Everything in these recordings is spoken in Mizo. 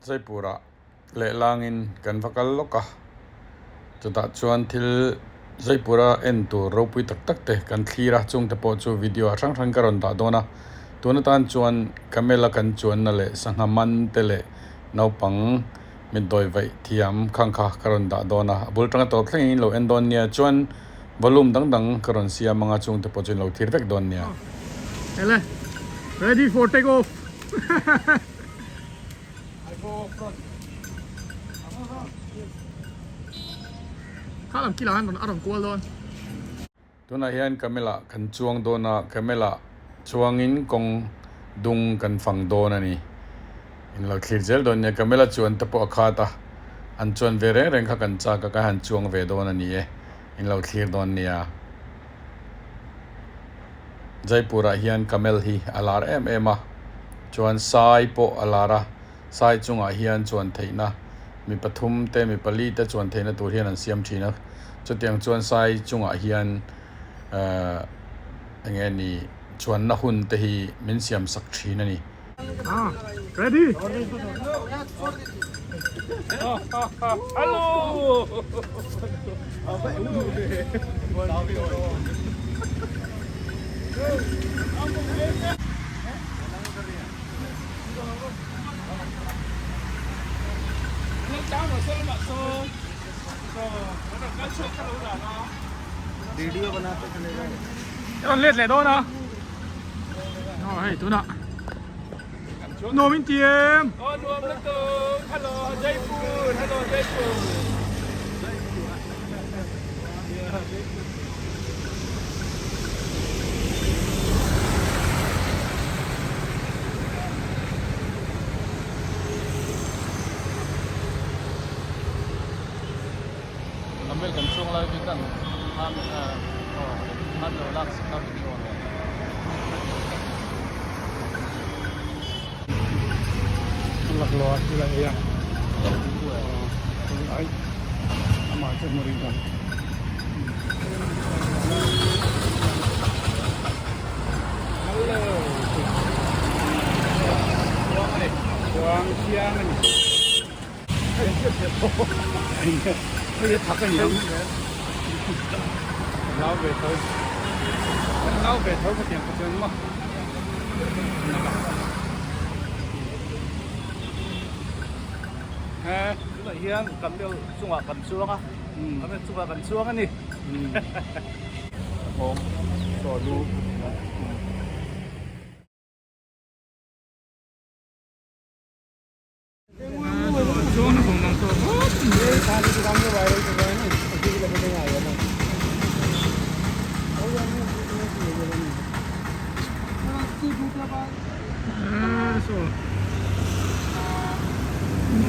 Jaipur-ah lehlangin kan va kal lawk a, chutah chuan thil Jaipur-a en tur ropui tak tak te kan thlir a, chungte pawh chu video ah hrang hrang ka rawn dah dawn a, tun atan chuan camel-a kan chuanna leh sangha man te leh naupang mitdawi vaih thiam khang kha ka rawn dah dawn a, a bul tanga tawp thlengin in lo en dawn nia chuan volume dang dang ka rawn siam anga chungte pawh chu in lo thlir vek dawn nia. Ele ready for take off. Kha lam kilah hian a rawn kual dawn. Tunah hian camel ah kan chuang dawn a, camel ah chuangin kawng dung kan fang dawn a ni. In lo thlir zel dawn nia, camel a chuan te pawh a khat a, an chuan ve reng reng kha kan chak a, kan han chuang ve dawn a ni e, in lo thlir dawn nia. Jaipur ah hian camel hi a lar em em a, chuan sai pawh a lar a, sai chungah hian chuan theihna mi pathum te mi pali te chuan theihna tur hian an siam thin a, chutiang chuan sai chungah hian ehh eng nge ni chuanna hun te hi min siam sak thin a ni. Ah ready. Rawn let leh dawn a aw hei tunah nuam in ti em Camel kan chuang lai chu kan han lo lak sak a video nen. Laklawh a thil a ei a ai amah chu hmu rih dan. Chuang chiang a ni. Hei thak a ni ang. Nau ve tho. Nau ve tho ka tiang ka chuan maw. Tunah hian camel chungah kan chuang a, camel chungah kan chuang a ni. Nghawng chaw lu.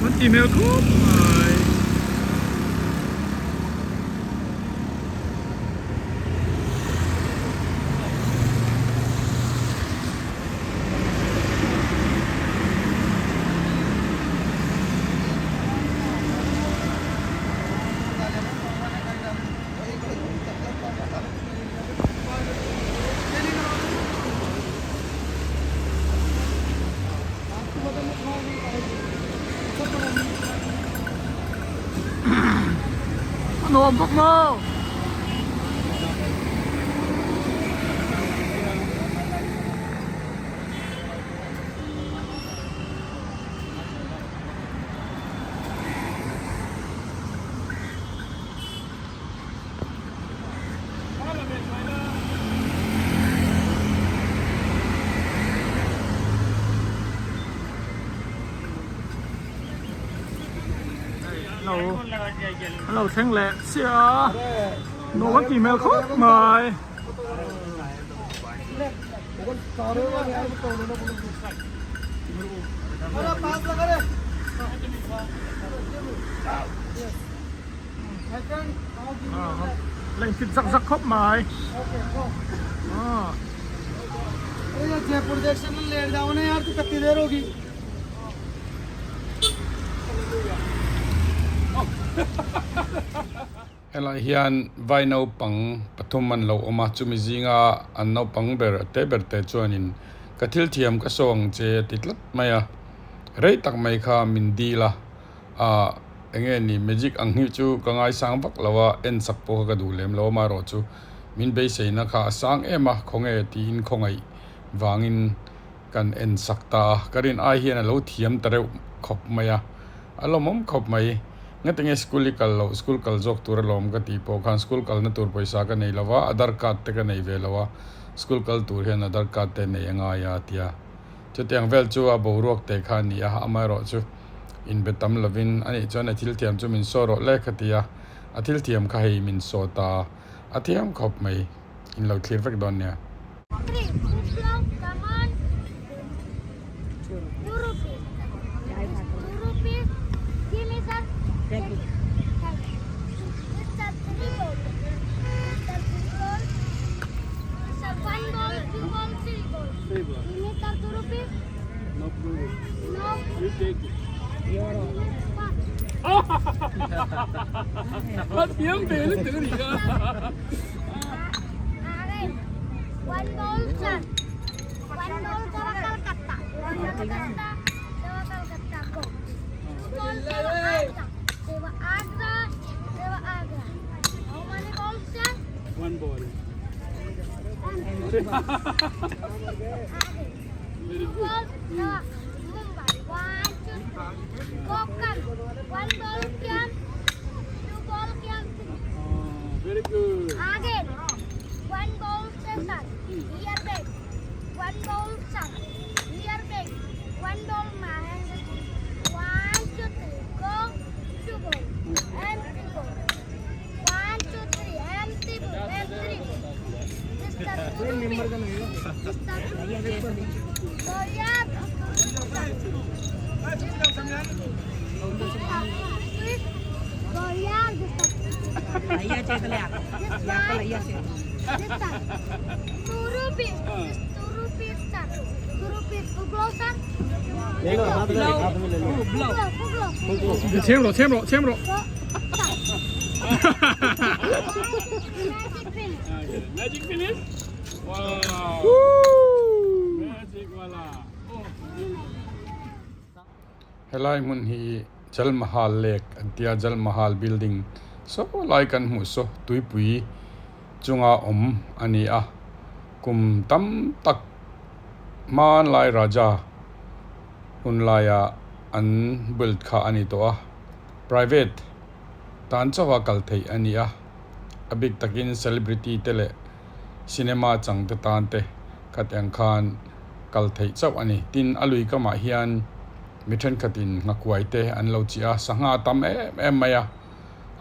An ti hmel khawp mai. A nuam bawk maw? Lo thleng leh chiah a nuam an tih hmel khawp mai. La in fit zak zak khawp mai. Helai hian vai naupang pathum an lo awm a, chumi zinga an naupang ber te ber te chuanin ka thil thiam ka saw ang che a ti tlat mai a. Rei tak mai kha min dil a, ah enge ni magic ang hi chu ka ngaisang vak lo a, en sak pawh kha ka duh lem lo amaherawh chu min beiseina kha a sang em a, khawnge tiin khawngaih vangin kan en sak ta a, ka rin ai hian a lo thiam ta reuh khawp mai a, a lawmawm khawp mai. Ngatinge school i kal loh, school kal zawk tur alawm ka tih pawh khan school kalna tur pawisa ka nei lo a, Aadhaar card te ka nei ve lo a, school kal tur hian Aadhaar card te nei a ngai a tia. Chutiang vel chu a boruak te kha a ni a, amaherawh chu inbe tam lovin anih chuan a thil thiam chu min saw rawh le ka ti a, a thil thiam kha hei min saw ta a thiam khawp mai, in lo thlir vek dawn nia. Chhem rawh chhem rawh chhem rawh. Magic finish. Wow. Magic wala. Helai hmun hi Jal Mahal Lake an tia Jal Mahal building saw lai kan hmuh saw tuipui chunga awm a ni a kum tam tak hmanlai raja hun laia an build kha a ni tawh a private tan chauha kal theih a ni a a bik takin celebrity te leh cinema chang te tan te khatiang khan kal theih chauh a ni. Tin, a lui kamah hian mi thenkhatin nghakuai te an lo chiah a, sangha a tam em em mai a,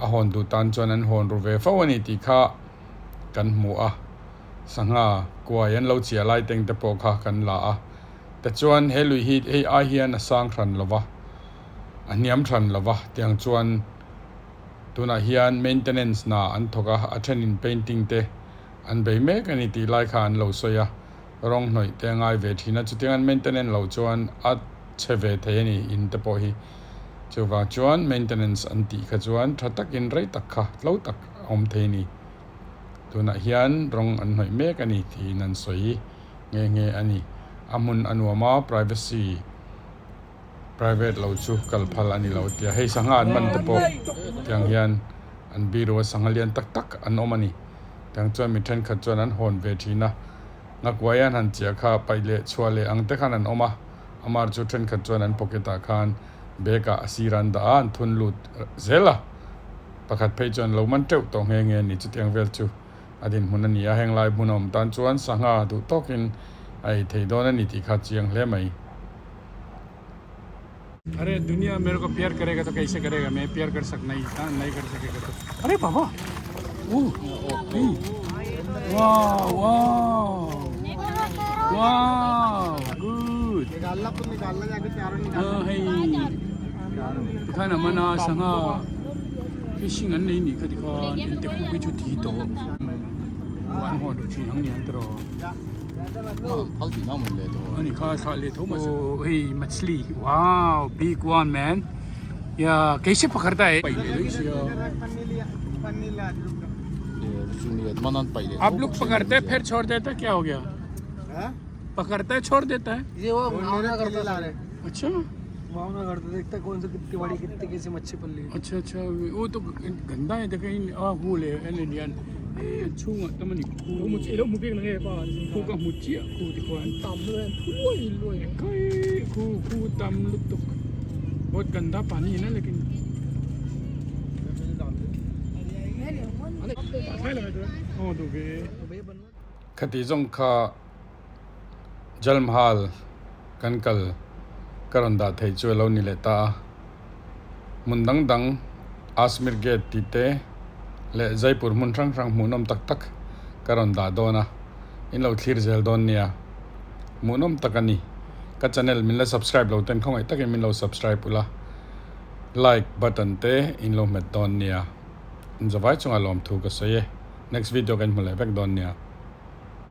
a hawn duh tan chuan an hawn ru ve fo a ni tih kha kan hmu a, sangha kuai an lo chiah lai teng te pawh kha kan la a. Tichuan, he lui hi hei ai hian a sang hran lo va, a hniam hran lo va, tiang chuan tunah hian maintenance hna an thawk a, a thenin painting te an bei mek a ni tih lai kha an lo sawi a. Rawng hnawih te a ngai ve thin a, chutiang an maintenance loh chuan a chhe ve thei a ni in te pawh hi. Chuvang chuan maintenance an tih kha chuan tha takin rei tak kha tlo tak a awm thei a ni. Tunah hian rawng an hnawih mek a ni tiin an sawi nghe nghe a ni. A hmun a nuam a, privacy private lo chu kal phal a ni lo tia hei sangha an man te pawh tiang hian an biru a sangha lian tak tak an awm a ni. Tiang chuan mi thenkhat chuan an hawn ve thin a. Ngakuai an han chiah kha paih leh chhuah leh ang te khan an awm a, amar chu thenkhat chuan an pocket ah khan bag ah a sir an dah a, an thun lut zel a, pakhat phei chuan lo man teuh tawh nghe nghe a ni, chutiang vel chu a dinhmun a ni a, heng lai hmun a awm tan chuan sangha duh tawkin a ei thei dawn a ni tih kha chiang hle mai. Are duniya mere ko pyar karega to kaise karega main pyar kar sak nahi nahi kar sakega to are baba oh wow wow wow good hei tikhan a mana sangha fishing an nei nih kha tikhan inte khu khi chu thi tawh an hawn ru thin ang ni ang tiraw. Ani kha thlah leh tho mahse oh hei machli wow big one man ya kaise pakarta hai pai leh sia आप लोग पकड़ते हैं फिर छोड़ देते हैं क्या हो गया पकड़ते हैं छोड़ देता है अच्छा। भावना घर तो देखता कौन सा कितनी बड़ी कितनी कैसी मच्छी पल रही है। अच्छा अच्छा वो तो गंदा है देखो इन आ hule en lian e chunga tamani khu mu chi lo mu bik na nge pa khu ka mu chi khu ti khuan tam lo thui loi kai khu khu tam lutuk बहुत गंदा पानी है ना लेकिन oh du ve Khati zawng kha Jalmahal kan kal ka rawn dah theih chu a lo ni leh ta a. Hmun dang dang Asmir Gate tih te leh Jaipur hmun hrang hrang hmuhnawm tak tak ka rawn dah dawn a, in lo thlir zel dawn nia. Hmuhnawm tak a ni. Ka channel min la subscribe lo ten khawngaih takin min lo subscribe ula, like button te in lo hmet dawn nia. Inzawai chunga lawmthu ka sawi e. Next video kan hmu leh vek dawn nia.